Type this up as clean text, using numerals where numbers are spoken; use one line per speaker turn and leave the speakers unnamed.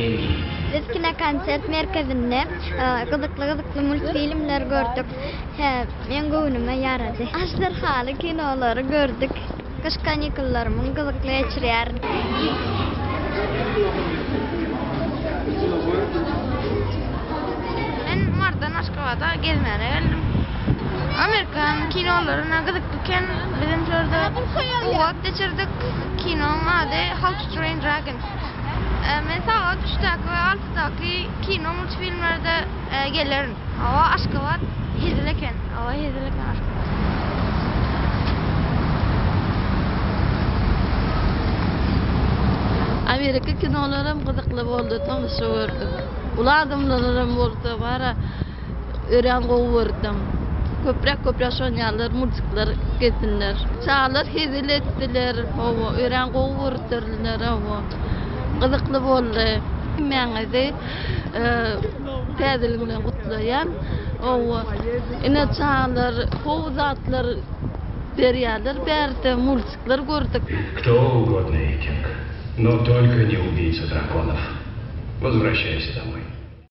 Деньги.
Biz kinokonsert merkezinde gyzykly-gyzykly multfilmler gördük. Hä, meň göwnüme ýarady. Aždarhaly kinolary gördük. Gyş kanikullarymy gyzykly geçirýärin.
Men Marydan Aşgabada gezmäne geldim. Amerikan kinolaryna gyzykly eken. Bizem şu ýerde gowy wagt geçirdik. Kinoň ady How to Train Dragon. Men sagat üçdäki we altydaky kino multfilmlerde gelerin. Hawa Aşgabat hezil eken. Hawa hezil eken Aşgabat.
Amerika kinolaram gyzykly boldy, tomaşa gördük. Uly adamlaram bolsa bara örän gowy gördüm. Köpräk köpräk şon ýalylar multikler gelsinler. Çagalar hezil etdiler, hawa örän gowy gördürler, hawa gyzykly boldy. Hemmäňizi täze ýyl bilen gutlaýan. Hawa ine çagalar gowy zatlar berýärler bärde multikler gördük.
Кто угодно, Итинг, но только не убийца драконов. Возвращайся домой.